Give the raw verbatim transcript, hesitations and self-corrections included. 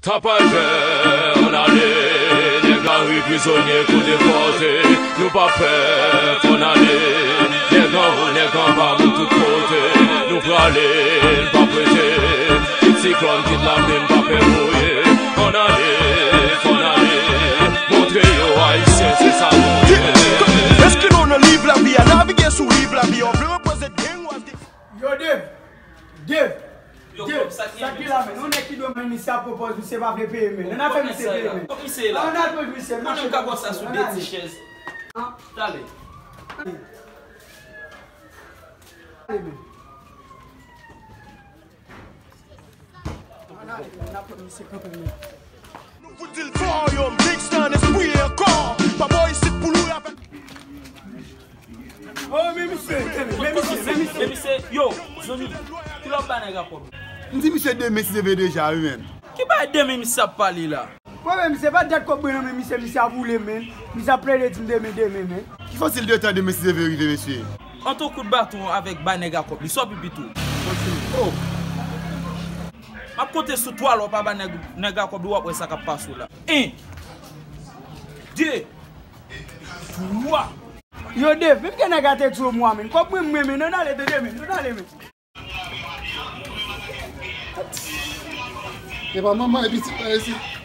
Tapajè, ann ale, nèg lari prizonye kou depòte. Nou pa pè, fò n ale. Nèg anwo, nèg anba, moun tout kote. Nou prale, n p ap rete. Kit siklòn, kit lapli, n pa pè mouye. Ann ale, fò n ale. Montre yo ayisyen se sa nou ye. Eskimo nan liv lavi a, navige sou riv lavi a. Ou vle reprezante gang ou achte. Yo, Dave! Dave! Yo, Dave, sa ki sa ki la, men? Yon nèg ki dwe men misye ap pwopoze misye pa vle peye, men. Ann al fè misye peye, men. Kòman misye la? Ann al pwoze misye. Mwen menm ka pran sa sou de ti chèz. Talè. Ale, men. Ann ale, men. N ap pran misye kanpe, men. Nou fout di l fò, yo, m gangsta nan espri e kò. Pa bò isit pou loure avèk. Oh, men misye, men misye, men misye. Men misye, yo, zanmi, kilè w ap ba nèg a kòb? M di misye demen si Dye vle deja, wi, menn. Ki bagay demen misye ap pale la? Bon, men misye pa dat kòb mwen nan men misye, misye ap woule, menn. Misye ap plede di m demen, demen, menn. Ki fasil de tan demen si Dye vle rive, mesye? An tou kout baton avèk ba nèg a kòb li, sa w pi pito. Oh. M ap konte sou twa lè w pa ba nèg, nèg a kòb li, w ap wè sa k ap pase w la. En, de, twa. Yo, Dave, menm ke nèg a te di w mwa, menn. Kòb mwen, mwen, menn, ann ale, tande, menn, ann ale, menn. E pa manman e pitit la isit.